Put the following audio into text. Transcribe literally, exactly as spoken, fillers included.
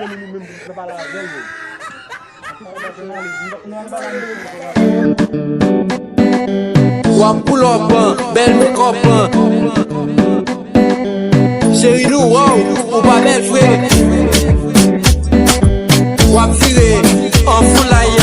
Kite nou, nou menm pou nou pale avè l menm. W ap pull up, bèl make up. Cheri nou, wow, ou pa bèl vre. W ap vire an foulay.